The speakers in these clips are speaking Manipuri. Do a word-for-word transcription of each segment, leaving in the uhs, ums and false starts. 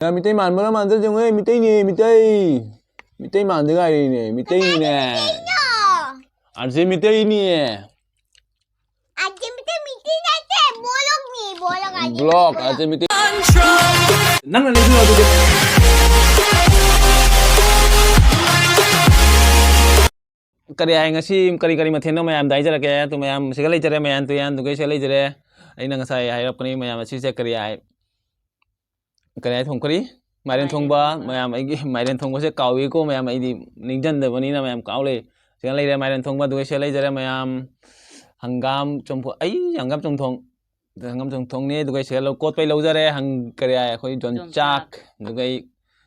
ꯌꯥ, ꯃꯤꯇꯩ ꯃꯥꯟꯕ꯭ꯔꯥ ꯃꯥꯟꯗ꯭ꯔꯥ ꯌꯦꯡꯉꯨꯍꯦ, ꯃꯤꯇꯩꯅꯦ, ꯃꯤꯇꯩ꯫ ꯃꯤꯇꯩ ꯃꯥꯟꯗ ꯉꯥꯏꯔꯤꯅꯦ, ꯃꯤꯇꯩꯅꯤꯅꯦ꯫ ꯑꯥꯔꯖꯦ ꯃꯤꯇꯩꯅꯤ꯫ ꯑꯥꯔꯖꯦ ꯃꯤꯇꯩ, ꯃꯤꯇꯩ ꯅꯠꯇꯦ, ꯕꯣꯂꯣꯛꯅꯤ, ꯕꯣꯂꯣꯛ ꯍꯥꯏꯗꯤ ꯕ꯭ꯂꯣꯛ, ꯕꯣꯂꯣꯛ꯫ ꯑꯥꯔꯖꯦ ꯃꯤꯇꯩ꯫ ꯅꯪꯅ ꯂꯩꯕꯤꯔꯣ ꯑꯗꯨꯗꯤ꯫ ꯀꯔꯤ ꯍꯥꯏ, ꯉꯁꯤ ꯀꯔꯤ ꯀꯔꯤ ꯃꯊꯦꯜꯅꯣ ꯃꯌꯥꯝꯗ ꯍꯥꯏꯖꯔꯛꯀꯦ꯫ ꯑꯗꯨ ꯃꯌꯥꯝ ꯁꯤꯒ ꯂꯩꯖꯔꯦ, ꯃꯌꯥꯝ ꯇꯨꯌꯥꯟ ꯑꯗꯨꯒꯩꯁꯦ ꯂꯩꯖꯔꯦ꯫ ꯑꯩꯅ ꯉꯁꯥꯏ ꯍꯥꯏꯔꯛꯄꯅꯤ ꯃꯌꯥꯝ ꯑꯁꯤꯁꯦ ꯀꯔꯤ ꯍꯥꯏ꯫ ꯀꯔꯤ ꯍꯥꯏ ꯊꯣꯡꯈ꯭ꯔꯤ? ꯃꯥꯏꯔꯦꯟ ꯃꯥꯏꯔꯦꯟ ꯊꯣꯡꯕ꯫ ꯊꯣꯡꯕ꯫ ꯃꯌꯥꯝ ꯑꯩꯒꯤ ꯃꯥꯏꯔꯦꯟ ꯊꯣꯡꯕꯁꯦ ꯀꯥꯎꯏꯀꯣ ꯃꯌꯥꯝ, ꯑꯩꯗꯤ ꯅꯤꯡꯁꯤꯡꯗꯕꯅꯤꯅ ꯃꯌꯥꯝ ꯀꯥꯎ ꯂꯩ꯫ ꯁꯤꯒ ꯂꯩꯔꯦ ꯃꯥꯏꯔꯦꯟ ꯊꯣꯡꯕ, ꯑꯗꯨꯒꯩꯁꯦ ꯂꯩꯖꯔꯦ ꯃꯌꯥꯝ꯫ ꯍꯪꯒꯥꯝ ꯆꯝꯐꯨꯠ, ꯑꯩ ꯍꯪꯒꯥꯝ ꯆꯝꯊꯣꯡ, ꯍꯪꯒꯥꯝ ꯆꯝꯊꯣꯡꯅꯦ, ꯑꯗꯨꯒꯩꯁꯦ ꯂꯧ-, ꯀꯣꯠꯄꯩ ꯂꯧꯖꯔꯦ꯫ ꯍꯪ-, ꯀꯔꯤ ꯍꯥꯏ, ꯑꯩꯈꯣꯏ ꯌꯣꯡꯆꯥꯛ꯫ ꯌꯣꯡꯆꯥꯛ꯫ ꯑꯗꯨꯒꯩ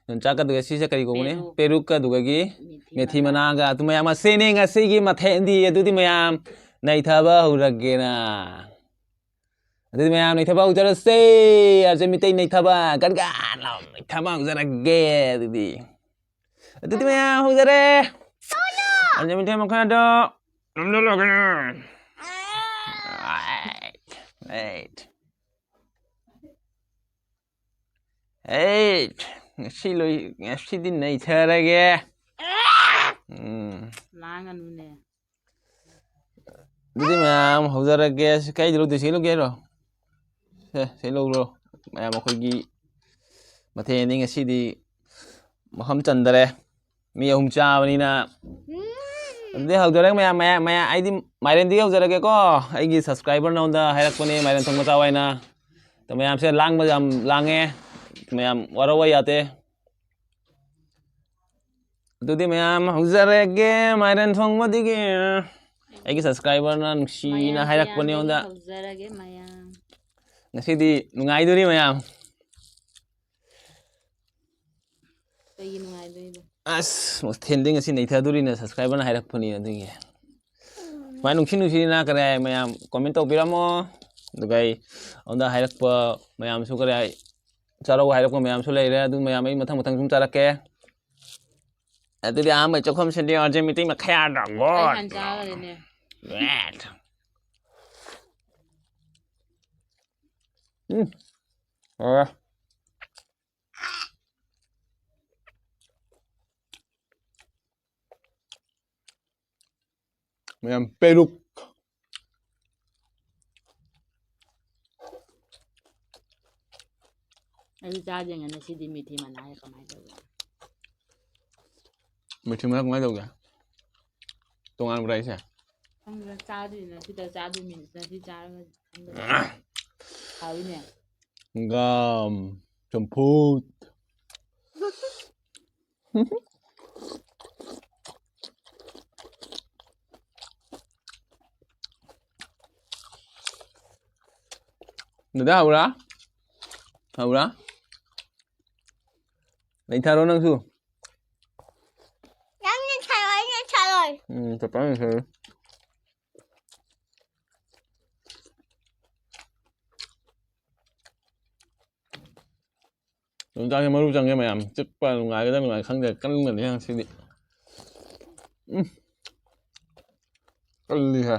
ꯌꯣꯡꯆꯥꯛꯀ ꯑꯗꯨꯒ ꯁꯤꯁꯦ ꯀꯔꯤ ꯀꯧꯕꯅꯤ? ꯄꯦꯔꯨꯛ꯫ ꯄꯦꯔꯨꯛꯀ ꯑꯗꯨꯒꯒꯤ ꯃꯦꯊꯤ ꯃꯦꯊꯤ ꯃꯅꯥ꯫ ꯃꯅꯥꯒ꯫ ꯑꯗꯨ ꯃꯌꯥꯝ ꯑꯁꯤꯅꯤ ꯉꯁꯤꯒꯤ ꯃꯊꯦꯜꯗꯤ꯫ ꯑꯗꯨꯗꯤ ꯃꯌꯥꯝ ꯅꯩꯊꯕ ꯍꯧꯔꯒꯦꯅ꯫ ꯑꯗꯨꯗꯤ ꯃꯌꯥꯝ ꯅꯩꯊꯕ ꯍꯧꯖꯔꯁꯦ꯫ ꯑꯥꯔꯖꯦ ꯃꯤꯇꯩ ꯅꯩꯊꯕ꯫ ꯒꯟ ꯒꯟ ꯂꯥꯎ ꯅꯩꯊꯕ ꯍꯧꯖꯔꯒꯦ ꯑꯗꯨꯗꯤ꯫ ꯑꯗꯨꯗꯤ ꯃꯌꯥꯝ ꯍꯧꯖꯔꯦ꯫ ꯑꯥꯔꯖꯦ ꯃꯤꯇꯩ ꯃꯈꯥꯗ ꯅꯝꯗ ꯂꯥꯛꯀꯅꯤ꯫ ꯑꯩꯠ꯫ ꯑꯩꯠ꯫ ꯉꯁꯤ ꯂꯣꯏ-, ꯉꯁꯤꯗꯤ ꯅꯩꯊꯔꯒꯦ꯫ ꯎꯝ꯫ ꯂꯥꯡꯒꯅꯨꯅꯦ꯫ ꯑꯗꯨꯗꯤ ꯃꯌꯥꯝ ꯍꯧꯖꯔꯒꯦ꯫ ꯁꯤ ꯀꯥꯏꯗ ꯂꯧꯗꯣꯏ? ꯁꯤ ꯂꯧꯒꯦ ꯍꯥꯏꯔꯣ? ꯁꯦ, ꯁꯤ ꯂꯧꯔꯣ꯫ ꯃꯌꯥꯝ ꯑꯩꯈꯣꯏꯒꯤ ꯃꯊꯦꯜꯅꯤ ꯉꯁꯤꯗꯤ꯫ ꯃꯐꯝ ꯆꯟꯗꯔꯦ꯫ ꯃꯤ ꯑꯍꯨꯝ ꯆꯥꯕꯅꯤꯅ꯫ ꯎꯝ꯫ ꯑꯗꯨꯗꯤ ꯍꯧꯖꯔꯒꯦ ꯃꯌꯥꯝ, ꯃꯌꯥꯝ, ꯃꯌꯥꯝ꯫ ꯑꯩꯗꯤ ꯃꯥꯏꯔꯦꯟꯗꯒꯤ ꯍꯧꯖꯔꯒꯦꯀꯣ꯫ ꯑꯩꯒꯤ subscriber ꯅꯉꯣꯟꯗ ꯍꯥꯏꯔꯛꯄꯅꯦ ꯃꯥꯏꯔꯦꯟ ꯊꯣꯡꯕ ꯆꯥꯎ ꯍꯥꯏꯅ꯫ ꯑꯗꯣ ꯃꯌꯥꯝꯁꯦ ꯂꯥꯡꯕ ꯌꯥꯝ ꯂꯥꯡꯉꯦ꯫ ꯃꯌꯥꯝ ꯋꯥꯔꯧꯕ ꯌꯥꯗꯦ꯫ ꯑꯗꯨꯗꯤ ꯃꯌꯥꯝ ꯍꯧꯖꯔꯒꯦ ꯃꯥꯏꯔꯦꯟ ꯊꯣꯡꯕꯗꯒꯤ꯫ ꯑꯩꯒꯤ subscriber ꯅ ꯅꯨꯡꯁꯤꯅ ꯃꯌꯥꯝ ꯍꯥꯏꯔꯛꯄꯅꯦ ꯇꯨꯌꯥꯟꯗꯒꯤ ꯑꯩꯉꯣꯟꯗ꯫ ꯍꯧꯖꯔꯒꯦ ꯃꯌꯥꯝ꯫ ꯉꯁꯤꯗꯤ ꯅꯨꯡꯉꯥꯏꯗꯣꯔꯤ ꯃꯌꯥꯝ꯫ ꯀꯩꯒꯤ ꯅꯨꯡꯉꯥꯏꯗꯣꯏꯅꯣ? ꯑꯁ, ꯃꯊꯦꯜꯗꯤ ꯉꯁꯤ ꯅꯩꯊꯗꯣꯔꯤꯅ subscriber ꯅ ꯍꯥꯏꯔꯛꯄꯅꯤ ꯑꯗꯨꯒꯤ꯫ ꯁꯨꯃꯥꯏꯅ ꯅꯨꯡꯁꯤ ꯅꯨꯡꯁꯤꯅ ꯀꯔꯤ ꯍꯥꯏ ꯃꯌꯥꯝ comment ꯇꯧꯕꯤꯔꯝꯃꯣ꯫ ꯑꯗꯨꯒ ꯑꯩ ꯑꯩꯉꯣꯟꯗ ꯍꯥꯏꯔꯛꯄ ꯃꯌꯥꯝꯁꯨ ꯀꯔꯤ ꯍꯥꯏ ꯆꯥꯔꯧ ꯍꯥꯏꯔꯛꯄ ꯃꯌꯥꯝꯁꯨ ꯂꯩꯔꯦ꯫ ꯑꯗꯨ ꯃꯌꯥꯝ ꯑꯩ ꯃꯊꯪ ꯃꯊꯪ ꯁꯨꯝ ꯆꯥꯔꯛꯀꯦ꯫ ꯑꯗꯨꯗꯤ ꯑꯍꯥꯟꯕ ꯆꯥꯛꯈꯨꯝꯁꯤꯗꯤ ꯑꯥꯔꯖꯦ ꯃꯤꯇꯩ ꯃꯈꯥꯗ꯫ ꯑꯩ ꯍꯥꯟꯅ ꯆꯥꯈ꯭ꯔꯦꯅꯦ꯫ ꯎꯝ꯫ ꯑꯣ꯫ ꯃꯌꯥꯝ ꯄꯦꯔꯨꯛ꯫ ꯑꯩꯁꯨ ꯆꯥꯗꯦ ꯉꯁꯤꯗꯤ ꯃꯤꯊꯤ ꯃꯅꯥꯁꯦ ꯀꯃꯥꯏꯅ ꯇꯧꯒꯦ? ꯃꯤꯊꯤ ꯃꯅꯥ ꯀꯃꯥꯏꯅ ꯇꯧꯒꯦ? ꯇꯣꯉꯥꯟꯕ꯭ꯔꯥ ꯑꯩꯁꯦ? ꯈꯪꯗꯦ, ꯆꯥꯗ꯭ꯔꯤꯅ ꯁꯤꯗ ꯆꯥꯗꯣꯏ ꯃꯤꯅꯤꯠꯁꯤꯅ ꯁꯤ ꯆꯥꯔꯒ ꯈꯪꯒꯅꯤ꯫ ꯍꯥꯎꯋꯤꯅꯦ꯫ ꯍꯪꯒꯥꯝ ꯆꯝꯐꯨꯠ꯫ ꯗꯗꯥ ꯍꯧꯔꯥ? ꯍꯧꯔꯥ? ꯂꯩꯊꯔꯣ ꯅꯪꯁꯨ꯫ ꯅꯪꯅ ꯊꯥꯔꯣ, ꯑꯩꯅ ꯊꯥꯔꯣꯏ꯫ ꯎꯝ, ꯆꯞꯄꯜ ꯂꯩꯊꯔꯣ꯫ ꯌꯣꯡꯆꯥꯛꯁꯦ ꯃꯔꯨ ꯆꯪꯉꯦ ꯃꯌꯥꯝ꯫ ꯆꯤꯛꯄ ꯅꯨꯡꯉꯥꯏꯒꯗ꯭ꯔꯥ ꯅꯨꯡꯉꯥꯏ ꯈꯪꯗꯦ꯫ ꯀꯟꯒꯅꯤ ꯉꯁꯤꯗꯤ꯫ ꯎꯝ꯫ ꯀꯜꯂꯤꯍꯦ꯫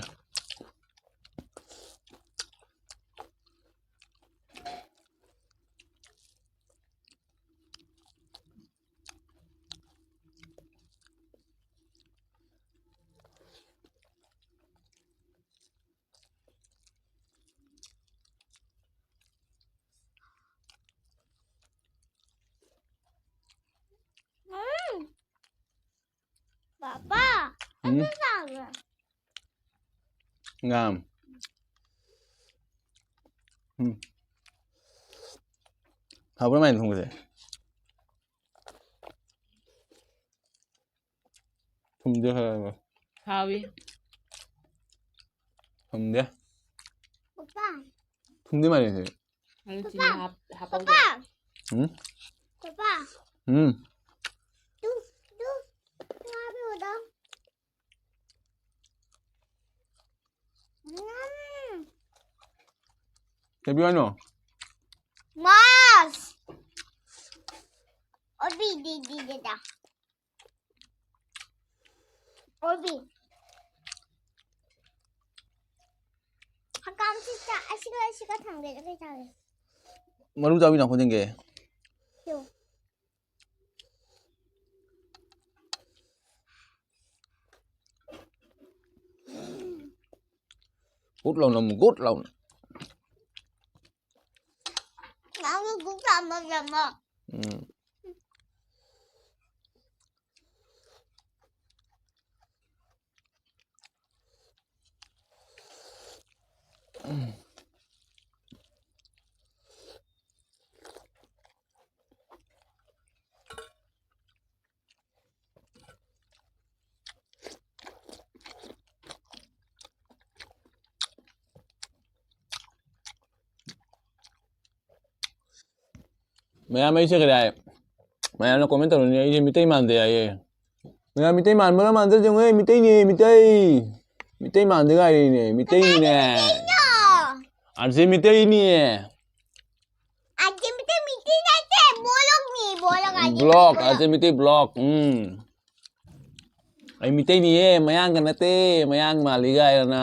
ꯎꯝ꯫ ꯄꯥꯄꯥ, ꯎꯝ? ꯑꯗꯨ ꯆꯥꯕ꯭ꯔꯥ? ꯉꯥꯝ꯫ ꯎꯝ꯫ ꯍꯥꯎꯕ꯭ꯔꯥ ꯃꯥꯏꯅ ꯊꯣꯡꯕꯁꯦ? ꯊꯨꯝꯗꯦ ꯍꯥꯏꯔꯒ꯫ ꯍꯥꯎꯏ꯫ ꯊꯨꯝꯗꯦ꯫ ꯄꯥꯄꯥ꯫ ꯊꯨꯝꯗꯦ ꯃꯥꯜꯂꯦ ꯁꯤꯗꯤ꯫ ꯑꯗꯨ ꯆꯤꯅꯤ ꯄꯥꯄꯥ꯫ ꯍꯥꯞ-, ꯍꯥꯞꯄꯧꯗꯦ꯫ ꯄꯥꯄꯥ꯫ ꯎꯝ? ꯄꯥꯄꯥ꯫ ꯎꯝ꯫ ꯇꯨ, ꯇꯨ, ꯇꯨ ꯍꯥꯞꯄꯤꯌꯣ꯫ ꯎꯝ꯫ ꯀꯩ ꯄꯤꯌꯨ ꯍꯥꯏꯅꯣ? ꯃꯥꯁ꯫ ꯑꯣꯕꯤ, ꯗꯤ, ꯗꯤ, ꯗꯤ, ꯗꯥ꯫ ꯑꯣꯕꯤ꯫ ꯍꯀꯥꯝꯁꯤ ꯆꯥ-, ꯑꯁꯤꯒ, ꯑꯁꯤꯒ ꯊꯥꯡꯖꯤꯜꯂꯒ ꯆꯥꯒꯦ꯫ ꯃꯔꯨ ꯆꯥꯕꯤ ꯅꯥꯈꯣꯠ ꯌꯦꯡꯒꯦ꯫ ꯌꯣ꯫ ꯒꯨꯠ ꯂꯥꯎꯅ ꯑꯃꯨꯛ, ꯒꯨꯠ ꯂꯥꯎꯅ꯫ ꯅꯪꯒꯤ ꯒꯨꯠ ꯂꯥꯎꯅ ꯂꯩꯔꯝꯃꯣ꯫ ꯎꯝ꯫ ꯃꯌꯥꯝ ꯑꯩꯁꯦ ꯀꯔꯤ ꯍꯥꯏ? ꯃꯌꯥꯝꯅ comment ꯇꯧꯔꯅꯤ, "ꯑꯩꯁꯦ ꯃꯤꯇꯩ ꯃꯥꯟꯗꯦ" ꯍꯥꯏꯌꯦ꯫ ꯃꯌꯥꯝ ꯃꯤꯇꯩ ꯃꯥꯟꯕ꯭ꯔꯥ ꯃꯥꯟꯗ꯭ꯔꯥ ꯌꯦꯡꯉꯨꯍꯦ, ꯃꯤꯇꯩꯅꯦ, ꯃꯤꯇꯩ꯫ ꯃꯤꯇꯩ ꯃꯥꯟꯗꯦ ꯀꯥꯏꯅꯦ, ꯃꯤꯇꯩꯅꯤꯅꯦ꯫ ꯑꯁꯤ ꯃꯤꯇꯩꯅꯤꯌꯦ꯫ ꯑꯁꯤ ꯃꯤꯇꯩ, ꯃꯤꯇꯩ ꯅꯠꯇꯦ, ꯕꯣꯂꯣꯛꯅꯤ, ꯕꯣꯂꯣꯛ ꯍꯥꯏꯗꯤ Block, ꯕꯣꯂꯣꯛ꯫ ꯑꯁꯤ ꯃꯤꯇꯩ block꯫ ꯎꯝ꯫ ꯑꯩ ꯃꯤꯇꯩꯅꯤꯌꯦ, ꯃꯌꯥꯡꯒ ꯅꯠꯇꯦ, ꯃꯌꯥꯡ ꯃꯥꯜꯂꯤ ꯀꯥꯏꯅ꯫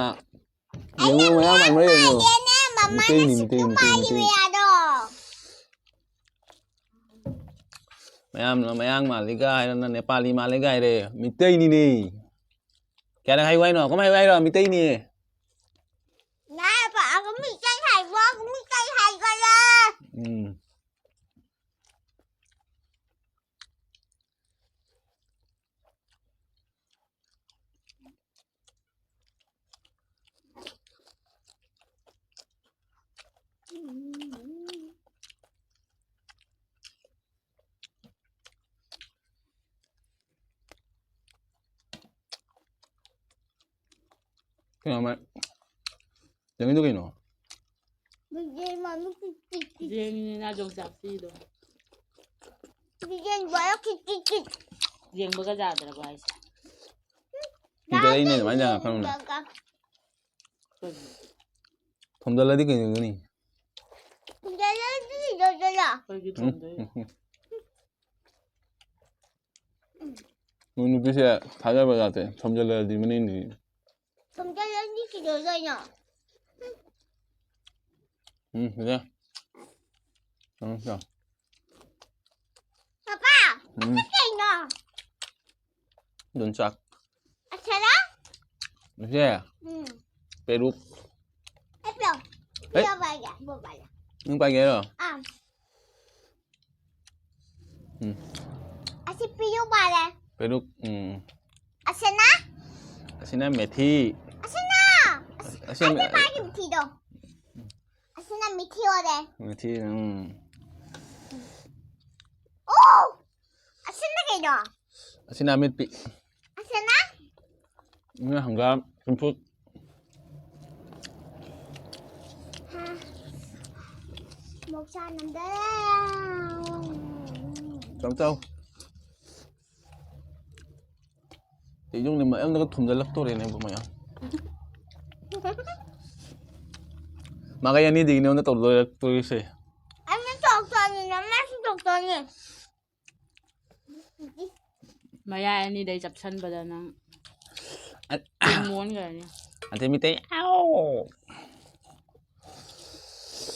ꯌꯦꯡꯉꯨ, ꯃꯌꯥꯡ ꯃꯥꯟꯕ꯭ꯔꯥ ꯌꯦꯡꯉꯨ꯫ ꯃꯥꯜꯂꯦꯅꯦ, ꯃꯃꯥꯅ ꯃꯤꯇꯩꯅꯤ, ꯁꯤꯡꯖꯨ ꯃꯤꯇꯩ, ꯃꯤꯇꯩ, ꯃꯤꯇꯩ꯫ ꯃꯥꯜꯂꯤꯕ ꯌꯥꯗꯣ꯫ ꯃꯌꯥꯝꯅ ꯃꯌꯥꯡ ꯃꯥꯜꯂꯤꯒ ꯍꯥꯏꯔꯅ ꯅꯦꯄꯥꯂꯤ ꯃꯥꯜꯂꯤꯒ ꯍꯥꯏꯔꯦ꯫ ꯃꯤꯇꯩꯅꯤꯅꯦ꯫ ꯀꯌꯥꯔꯛ ꯍꯥꯏꯌꯨ ꯍꯥꯏꯅꯣ? ꯀꯃꯥꯏ ꯍꯥꯏꯌꯨ ꯍꯥꯏꯔꯣ? ꯃꯤꯇꯩꯅꯤ꯫ ꯅꯥꯏ ꯄꯥꯛꯑꯒ ꯃꯤꯇꯩ ꯍꯥꯏꯕ, ꯃꯤꯇꯩ ꯍꯥꯏꯒꯠꯂꯦ꯫ ꯎꯝ꯫ ꯀꯩꯅꯣ ꯃꯥ ꯇꯦꯡꯉꯤꯗꯣ ꯀꯩꯅꯣ? ꯃꯤꯇꯩ ꯃꯃꯤꯠ ꯀꯤꯠ ꯀꯤꯠ ꯀꯤꯠ꯫ ꯌꯦꯡꯉꯤꯅꯦ ꯅꯥꯖꯣꯡ ꯆꯥꯛꯁꯤꯗꯣ꯫ ꯃꯤꯇꯩ ꯃꯃꯤꯠ ꯀꯤꯠ ꯀꯤꯠ ꯀꯤꯠ꯫ ꯌꯦꯡꯕꯒ ꯌꯥꯗ꯭ꯔꯕ ꯍꯥꯏꯁꯦ? ꯁꯤꯗ ꯑꯩꯅ ꯑꯗꯨꯃꯥꯏꯅ ꯌꯥꯝ ꯈꯪꯅ꯫ ꯌꯦꯡꯕꯒ꯫ ꯀꯩꯅꯣ? ꯊꯣꯝꯖꯤꯜꯂꯗꯤ ꯀꯩꯗꯧꯒꯅꯤ? ꯊꯣꯝꯖꯤꯜꯂꯗꯤ ꯀꯩꯗꯧꯗꯣꯏꯅꯣ? ꯀꯩꯒꯤ ꯎꯝ? ꯊꯣꯝꯗꯣꯏꯅꯣ? ꯎꯝ, ꯎꯝ꯫ ꯅꯣꯏ ꯅꯨꯄꯤꯁꯦ ꯊꯥꯖꯕ ꯌꯥꯗꯦ꯫ ꯊꯣꯝꯖꯤꯜꯂꯗꯤ ꯃꯅꯤꯡꯗꯤ꯫ ꯊꯣꯝꯖꯤꯜꯂꯗꯤ ꯀꯩꯗꯧꯗꯣꯏꯅꯣ? ꯎꯝ, ꯁꯤꯗ꯫ ꯎꯝ, ꯁꯤꯗ꯫ ꯄꯥꯄꯥ, ꯎꯝ, ꯀꯩꯅꯣ? ꯑꯗꯨꯝ ꯆꯥꯛ꯫ ꯑꯁꯦꯔꯥ? ꯁꯦ, ꯎꯝ꯫ ꯄꯦꯔꯨꯛ꯫ ꯄꯤꯌꯣ ꯄꯥꯏꯒꯦ, ꯕꯣ ꯄꯥꯏꯒꯦ꯫ ꯅꯪ ꯄꯥꯏꯒꯦ ꯍꯥꯏꯔꯣ? ꯑꯥ꯫ ꯎꯝ꯫ ꯑꯁꯤ ꯄꯤꯌꯨ ꯄꯥꯏꯔꯦ꯫ ꯄꯦꯔꯨꯛ, ꯎꯝ꯫ ꯑꯁꯤꯅ? ꯑꯁꯤꯅ ꯃꯦꯊꯤ꯫ ꯑꯁꯤꯅ! ꯑꯁꯤ, ꯑꯁꯤ ꯑꯩꯒꯤ ꯃꯦ- ꯄꯥꯏꯒꯤ ꯃꯦꯊꯤꯗꯣ꯫ ꯑꯁꯤꯅ ꯃꯦꯊꯤ ꯑꯣꯏꯔꯦ꯫ ꯃꯦꯊꯤ, ꯎꯝ꯫ ꯑꯣ! ꯑꯁꯤꯅ ꯀꯩꯅꯣ? ꯑꯁꯤꯅ ꯑꯃꯦꯠꯄꯤ꯫ ꯑꯁꯤꯅ? ꯑꯁꯤꯅ ꯍꯪꯒꯥꯝ ꯆꯝꯐꯨꯠ꯫ ꯍꯥ꯫ ꯃꯣꯛ ꯆꯥ ꯅꯝꯗꯔꯦ꯫ ꯆꯥꯎ, ꯆꯥꯎ꯫ ꯌꯨꯝꯒꯤ ꯃꯌꯥꯝꯗꯒ ꯊꯨꯝꯖꯜꯂꯛꯇꯣꯔꯦꯅꯦ ꯃꯌꯥꯝ꯫ ꯃꯥꯒ ꯑꯅꯤꯗꯒꯤꯅꯦ ꯑꯩꯉꯣꯟꯗ ꯇꯧꯗꯣꯏꯔꯛꯇꯣꯏꯁꯦ꯫ ꯑꯩꯅ ꯇꯧꯔꯛꯇꯣꯏꯅꯤ, ꯅꯪꯅꯁꯨ ꯇꯧꯔꯛꯇꯣꯏꯅꯤ꯫ ꯃꯌꯥꯏ ꯑꯅꯤꯗꯩ ꯆꯞꯁꯟꯕꯗ ꯅꯪ ꯑ- ꯃꯣꯟꯈ꯭ꯔꯅꯤ꯫ ꯑꯗꯩ ꯃꯤꯇꯩ, ꯑꯥꯎ!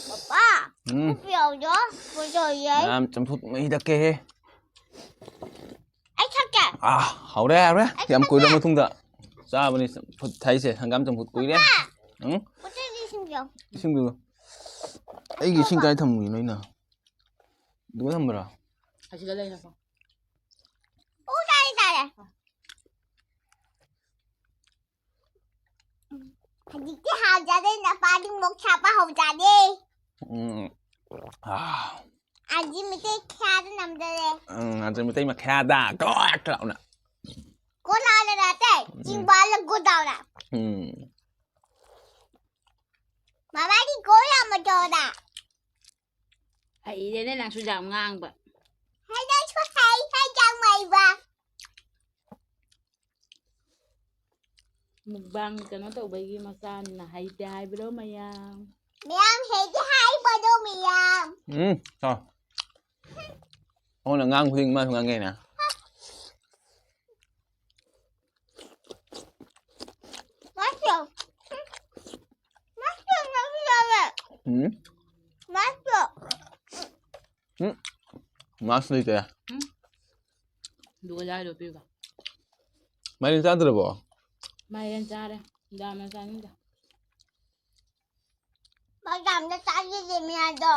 ꯄꯄꯥ, ꯎꯝ꯫ ꯎꯄꯤ ꯌꯥꯎꯗꯣ? ꯀꯩꯗꯧꯔꯤꯌꯦ? ꯌꯥꯝ ꯆꯝꯐꯨꯠ ꯃꯍꯤ ꯊꯛꯀꯦꯍꯦ꯫ ꯑꯩ ꯊꯛꯀꯦ꯫ ꯑꯥ, ꯍꯥꯎꯔꯦ, ꯍꯥꯎꯔꯦ꯫ ꯑꯩ ꯌꯥꯝ ꯊꯛꯀꯦ꯫ ꯀꯨꯏꯔ ꯃꯇꯨꯡꯗ ꯆꯥꯕꯅꯤ ꯆꯝꯐꯨꯠ ꯊꯛꯏꯁꯦ, ꯍꯪꯒꯥꯝ ꯆꯝꯐꯨꯠ ꯀꯨꯏꯔꯦ꯫ ꯄꯄꯥ, ꯎꯝ? ꯎꯇꯤꯒꯤ ꯏꯁꯤꯡꯗꯣ꯫ ꯏꯁꯤꯡꯗꯨ꯫ ꯑꯩꯒꯤ ꯏꯁꯤꯡ ꯀꯥꯏ ꯊꯝꯃꯤꯅꯣ ꯑꯩꯅ? ꯑꯗꯨꯒ ꯊꯝꯕ꯭ꯔꯥ? ꯑꯁꯤꯗ ꯂꯩ, ꯉꯥꯏꯈꯣ꯫ ꯑꯣ, ꯇꯥꯔꯦ, ꯇꯥꯔꯦ꯫ ꯍꯧꯖꯤꯛꯇꯤ ꯍꯥꯎꯖꯔꯦ, ꯅꯄꯥꯗꯤ ꯃꯣꯛ ꯁꯥꯕ ꯍꯧꯖꯔꯦ꯫ ꯎꯝ꯫ ꯑꯥ꯫ ꯑꯖꯤ ꯃꯤꯇꯩ ꯈꯌꯥꯗ ꯅꯝꯗꯔꯦ꯫ ꯎꯝ, ꯑꯖꯤ ꯃꯤꯇꯩ ꯃꯈꯌꯥꯗ ꯒꯣꯠ ꯂꯥꯎꯅ꯫ ꯒꯣꯠ ꯂꯥꯎꯅ ꯅꯠꯇꯦ, ꯎꯝ꯫ ꯆꯤꯡꯕꯥꯜꯂ ꯒꯣꯠ ꯂꯥꯎꯅ꯫ ꯎꯝ꯫ ꯃꯃꯥꯗꯤ ꯒꯣꯠ ꯂꯥꯎꯅ ꯇꯧꯔ꯫ ꯍꯩꯔꯦꯅꯦ ꯅꯪꯁꯨ ꯌꯥꯝ ꯉꯥꯡꯕ꯫ ꯍꯩ, ꯅꯪꯁꯨ ꯍꯩ, ꯍꯩ ꯌꯥꯝ ꯍꯩꯕ꯫ ꯃꯨꯛꯕꯥꯡ ꯀꯩꯅꯣ ꯇꯧꯕꯒꯤ ꯃꯆꯥꯅꯤꯅ ꯍꯩꯇꯦ ꯍꯥꯏꯕ꯭ꯔꯣ ꯃꯌꯥꯝ? ꯃꯌꯥꯝ ꯍꯩꯇꯦ ꯍꯥꯏꯕ꯭ꯔꯣ ꯃꯌꯥꯝ? ꯎꯝ, ꯆꯥꯎ꯫ ꯑꯩꯉꯣꯟꯗ ꯉꯥꯡ ꯈꯨꯗꯤꯡ ꯃꯥꯁꯨ ꯉꯥꯡꯉꯦꯅ꯫ ꯃꯥꯁꯨ꯫ ꯃꯥꯁꯨ ꯉꯥꯡꯕ ꯌꯥꯎꯋꯦ꯫ ꯎꯝ꯫ ꯃꯥꯁꯨ꯫ ꯎꯝ꯫ ꯃꯥꯁ ꯂꯩꯇꯦ꯫ ꯎꯝ꯫ ꯑꯗꯨꯒ ꯂꯥꯏꯔꯣ ꯄꯤꯕ꯫ ꯃꯥꯏꯔꯦꯟ ꯆꯥꯗ꯭ꯔꯕꯣ? ꯃꯥꯏꯔꯦꯟ ꯆꯥꯔꯦ꯫ ꯗꯥꯝꯅ ꯆꯥꯅꯤꯡꯗꯦ꯫ ꯃꯌꯥꯝꯗ ꯆꯥꯈꯤꯁꯦ ꯃꯌꯥꯝꯗꯣ꯫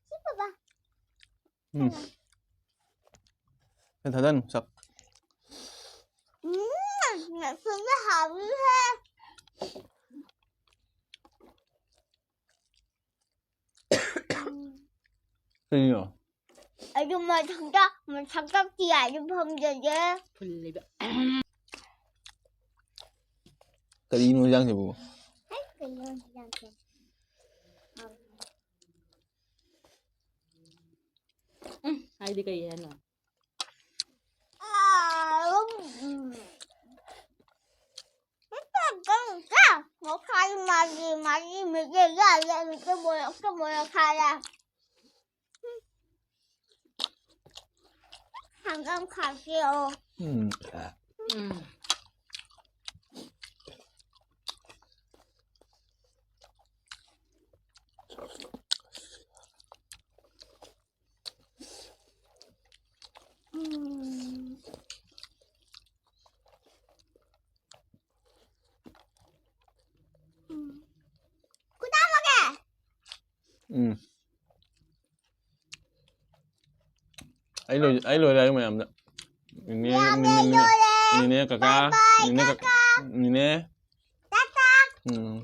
ꯁꯤ ꯕꯕꯥ꯫ ꯎꯝ꯫ ꯁꯤ ꯊꯥꯗꯅꯨ, ꯁꯛ꯫ ꯎꯝ, ꯁꯤꯗꯤ ꯍꯥꯎꯋꯤꯍꯦ꯫ ꯀꯩꯅꯣ? ꯑꯗꯨ ꯃꯊꯛꯇ, ꯃꯊꯛꯇ ꯆꯤꯌꯥꯏꯗꯨ ꯐꯝꯖꯒꯦ꯫ ꯐꯨꯜꯂꯤꯕ꯫ ꯀꯔꯤꯅꯣ ꯍꯤꯟꯖꯥꯡꯁꯤꯕꯨ? ꯍꯩ, ꯀꯩꯅꯣ ꯍꯤꯟꯖꯥꯡꯁꯦ? ꯎꯝ, ꯍꯥꯏꯗꯤ ꯀꯩ ꯍꯥꯏꯅꯣ? ꯑꯥ, ꯎꯝ꯫ ꯃꯈꯥꯏ ꯃꯔꯤ, ꯃꯔꯤ, ꯃꯔꯤ, ꯌꯥꯔꯦ, ꯃꯤꯠꯇ ꯃꯣꯔꯣꯛ, ꯃꯣꯔꯣꯛ ꯈꯥꯔꯦ꯫ ꯍꯪꯒꯥꯝ ꯈꯥꯁꯤꯌꯣ꯫ ꯎꯝ꯫ ꯎꯝ꯫ ꯎꯝ꯫ ꯎꯝ꯫ ꯈꯨꯗꯥ ꯃꯒꯦ꯫ ꯎꯝ꯫ ꯑꯩ ꯂꯣꯏ-, ꯑꯩ ꯂꯣꯏꯔꯦ ꯑꯌꯨꯛ ꯃꯌꯥꯝꯗ꯫ ꯅꯤꯅꯦ, ꯌꯥꯝ ꯅꯤꯅꯦ, ꯅꯤꯅꯦ, ꯂꯣꯏꯔꯦ꯫ ꯅꯤꯅꯦ ꯀꯀꯥ, ꯕꯥꯏ ꯕꯥꯏ ꯅꯤꯅꯦ ꯀꯀꯥ꯫ ꯀꯀꯥ꯫ ꯅꯤꯅꯦ꯫ ꯇꯥꯇꯥ꯫ ꯎꯝ꯫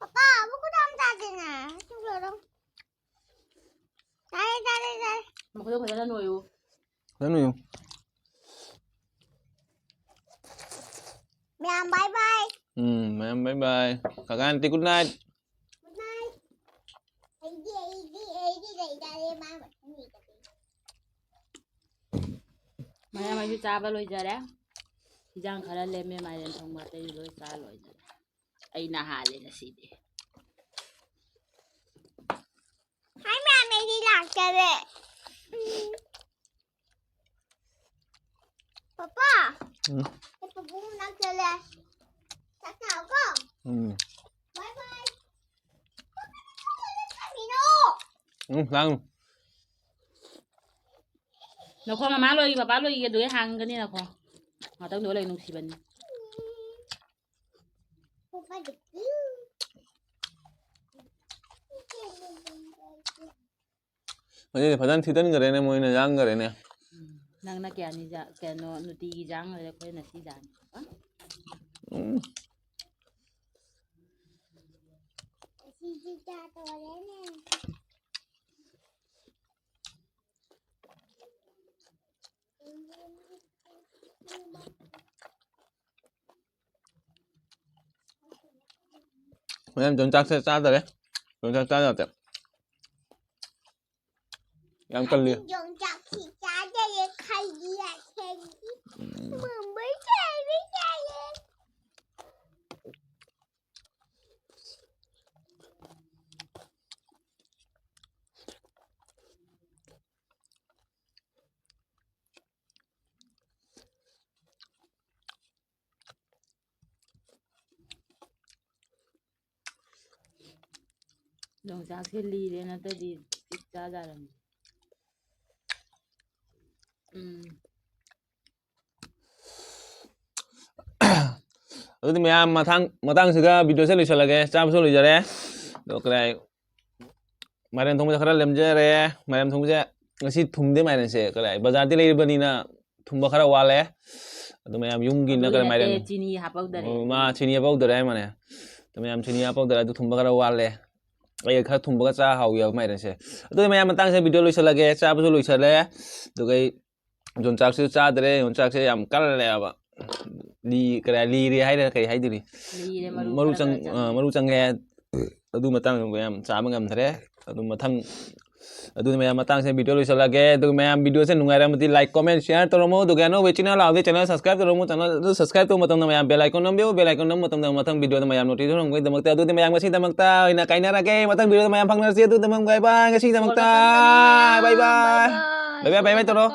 ꯄꯄꯥ, ꯑꯃꯨꯛ ꯈꯨꯗꯥ ꯑꯃ ꯆꯥꯁꯤꯅꯦ꯫ ꯁꯤ ꯂꯣꯏꯔꯣ꯫ ꯇꯥꯔꯦ, ꯇꯥꯔꯦ, ꯇꯥꯔꯦ꯫ ꯃꯈꯨꯠꯇꯣ ꯐꯖꯅ ꯅꯣꯏꯌꯨ꯫ ꯐꯖꯅ ꯅꯣꯏꯌꯨ꯫ ꯃꯌꯥꯝ bye bye꯫ ꯎꯝ, ꯃꯌꯥꯝ bye bye꯫ ꯀꯀꯥ aunty good night꯫ Good night꯫ ꯑꯩꯗꯤ, ꯑꯩꯗꯤ, ꯑꯩꯗꯤ ꯂꯩꯖꯔꯦ, ꯃꯥ ꯃꯊꯟ ꯂꯩꯖꯔꯦ꯫ ꯃꯌꯥꯝ ꯑꯩꯁꯨ ꯆꯥꯕ ꯂꯣꯏꯖꯔꯦ꯫ ꯏꯟꯖꯥꯡ ꯈꯔ ꯂꯦꯝꯃꯦ, ꯃꯥꯏꯔꯦꯟ ꯊꯣꯡꯕ ꯑꯇꯩ ꯂꯣꯏ ꯆꯥ ꯂꯣꯏꯖꯔꯦ꯫ ꯑꯩꯅ ꯍꯥꯜꯂꯦ ꯉꯁꯤꯗꯤ꯫ ꯍꯥꯏ ꯃꯌꯥꯝ, ꯑꯩꯗꯤ ꯂꯥꯛꯆꯔꯦ꯫ ꯎꯝ꯫ ꯄꯄꯥ꯫ ꯎꯝ꯫ ꯑꯩ ꯄꯨꯄꯨ ꯃꯅꯥꯛ ꯆꯠꯂꯦ꯫ ꯎꯝ꯫ ꯎꯝ, ꯂꯥꯡꯅꯨ꯫ ꯅꯈꯣ ꯃꯃꯥ ꯂꯣꯏꯒꯤ, ꯄꯄꯥ ꯂꯣꯏꯒꯤ, ꯑꯗꯨꯒꯤ ꯍꯥꯡꯒꯅꯤ ꯅꯈꯣ꯫ ꯉꯥꯛꯇꯪꯗ ꯂꯩ, ꯅꯨꯡꯁꯤꯕꯅꯤ꯫ ꯍꯧꯖꯤꯛ ꯐꯖꯅ ꯊꯤꯇꯟꯈ꯭ꯔꯦꯅꯦ, ꯃꯣꯏꯅ ꯌꯥꯡꯈ꯭ꯔꯦꯅꯦ꯫ ꯎꯝ, ꯅꯪꯅ ꯀꯌꯥꯅꯤ ꯖꯥ-, ꯀꯩꯅꯣ, ꯅꯨꯡꯇꯤꯒꯤ ꯌꯥꯡꯈ꯭ꯔꯦ, ꯑꯩꯈꯣꯏꯅ ꯁꯤ ꯖꯥꯅꯤ꯫ ꯑ? ꯎꯝ꯫ ꯍꯣꯔꯦꯟ ꯌꯣꯡꯆꯥꯛꯁꯦ ꯆꯥꯗꯔꯦ꯫ ꯌꯣꯡꯆꯥꯛ ꯆꯥ ꯌꯥꯗꯦ꯫ ꯌꯥꯝ ꯀꯜꯂꯤ꯫ ꯌꯣꯡꯆꯥꯛꯁꯤ ꯆꯥꯗꯔꯦ, ꯈꯜꯂꯤ ꯌꯥꯗꯦ꯫ ꯎꯝ꯫ ꯃꯝꯃ ꯆꯥꯕ ꯌꯥꯏꯌꯦ꯫ ꯌꯣꯡꯆꯥꯛꯁꯦ ꯂꯤꯔꯦ, ꯅꯠꯇ꯭ꯔꯗꯤ ꯆꯤꯛ ꯆꯥꯖꯔꯝꯅꯤ꯫ ꯎꯝ꯫ ꯑꯗꯨꯗꯤ ꯃꯌꯥꯝ ꯃꯊꯪ ꯃꯇꯥꯡꯁꯤꯗ ꯚꯤꯗꯤꯑꯣꯁꯦ ꯂꯣꯏꯁꯤꯜꯂꯒꯦ꯫ ꯆꯥꯕꯁꯨ ꯂꯣꯏꯖꯔꯦ꯫ ꯑꯗꯣ ꯀꯗꯥꯏ ꯃꯥꯏꯔꯦꯟ ꯊꯣꯡꯕꯁꯦ ꯈꯔ ꯂꯦꯝꯖꯔꯦ꯫ ꯃꯥꯏꯔꯦꯟ ꯊꯣꯡꯕꯁꯦ ꯉꯁꯤ ꯊꯨꯝꯗꯦ ꯃꯥꯏꯔꯦꯟꯁꯦ꯫ ꯀꯗꯥꯏ ꯕꯖꯥꯔꯗꯤ ꯂꯩꯔꯕꯅꯤꯅ ꯊꯨꯝꯕ ꯈꯔ ꯋꯥꯠꯂꯦ꯫ ꯑꯗꯨ ꯃꯌꯥꯝ ꯌꯨꯝꯒꯤ ꯑꯗꯨꯒꯤ ꯅꯠꯇ꯭ꯔꯒ ꯅꯠꯇꯦ, ꯃꯥꯏꯔꯦꯟ꯫ ꯆꯤꯅꯤ ꯍꯥꯞꯄꯧꯗꯔꯦ꯫ ꯑꯣ, ꯃꯥ ꯆꯤꯅꯤ ꯍꯥꯞꯄꯧꯗꯔꯦ ꯍꯥꯏ ꯃꯥꯅꯦ꯫ ꯑꯗꯨ ꯃꯌꯥꯝ ꯆꯤꯅꯤ ꯍꯥꯞꯄꯧꯗꯔꯦ꯫ ꯑꯗꯨ ꯊꯨꯝꯕ ꯈꯔ ꯋꯥꯠꯂꯦ꯫ ꯑꯩ ꯈꯔ ꯊꯨꯝꯕꯒ ꯆꯥ ꯍꯥꯎꯏ ꯍꯥꯏꯕ ꯃꯥꯏꯔꯦꯟꯁꯦ꯫ ꯑꯗꯨꯗꯤ ꯃꯌꯥꯝ ꯃꯇꯥꯡꯁꯤꯗ ꯚꯤꯗꯤꯑꯣ ꯂꯣꯏꯁꯤꯜꯂꯒꯦ꯫ ꯆꯥꯕꯁꯨ ꯂꯣꯏꯁꯤꯜꯂꯦ꯫ ꯑꯗꯨꯒ ꯑꯩ ꯌꯣꯡꯆꯥꯛꯁꯨ ꯆꯥꯗ꯭ꯔꯦ꯫ ꯌꯣꯡꯆꯥꯛꯁꯦ ꯌꯥꯝ ꯀꯜꯂꯦꯕ꯫ ꯂꯤ-, ꯀꯔꯤ, ꯂꯤꯔꯦ ꯍꯥꯏꯔ ꯀꯩ ꯍꯥꯏꯗꯣꯏꯅꯤ? ꯂꯤꯔꯦ, ꯃꯔꯨ ꯃꯔꯨ ꯈꯔ ꯆꯪ-, ꯈꯔ ꯑ, ꯆꯪꯉꯦ꯫ ꯃꯔꯨ ꯆꯪꯉꯦ꯫ ꯑꯗꯨ ꯃꯇꯥꯡꯗ ꯃꯌꯥꯝ ꯆꯥꯕ ꯉꯝꯗ꯭ꯔꯦ꯫ ꯑꯗꯨ ꯃꯊꯪ, ꯑꯗꯨꯅ ꯃꯌꯥꯝ ꯃꯇꯥꯡꯁꯦ ꯚꯤꯗꯤꯑꯣ ꯂꯣꯏꯁꯤꯜꯂꯒꯦ꯫ ꯑꯗꯨꯒ ꯃꯌꯥꯝ ꯚꯤꯗꯤꯑꯣꯁꯦ ꯅꯨꯡꯉꯥꯏꯔꯝꯃꯗꯤ like, comment, share ꯇꯧꯔꯝꯃꯣ꯫ ꯑꯗꯨꯒ ꯑꯅꯧꯕ ꯆꯦꯅꯦꯜ ꯂꯥꯛꯑꯗꯤ ꯆꯦꯅꯦꯜ subscribe ꯇꯧꯔꯝꯃꯣ꯫ ꯆꯦꯅꯦꯜ ꯑꯗꯨ subscribe ꯇꯧꯕ ꯃꯇꯝꯗ ꯃꯌꯥꯝ bell icon ꯅꯝꯕꯤꯌꯨ꯫ Bell icon ꯅꯝꯕ ꯃꯇꯝꯗ ꯃꯊꯪ ꯚꯤꯗꯤꯑꯣꯗ ꯃꯌꯥꯝ notification ꯐꯪꯕꯒꯤꯗꯃꯛꯇ꯫ ꯑꯗꯨꯗꯤ ꯃꯌꯥꯝ ꯉꯁꯤꯗꯃꯛꯇ ꯑꯣꯏꯅ ꯀꯥꯏꯅꯔꯒꯦ꯫ ꯃꯊꯪ ꯚꯤꯗꯤꯑꯣꯗ ꯃꯌꯥꯝ ꯐꯪꯅꯔꯁꯤ꯫ ꯑꯗꯨꯗ ꯃꯌꯥꯝ bye bye꯫ ꯉꯁꯤꯗꯃꯛꯇ bye bye꯫ Bye bye, bye bye ꯇꯧꯔꯣ꯫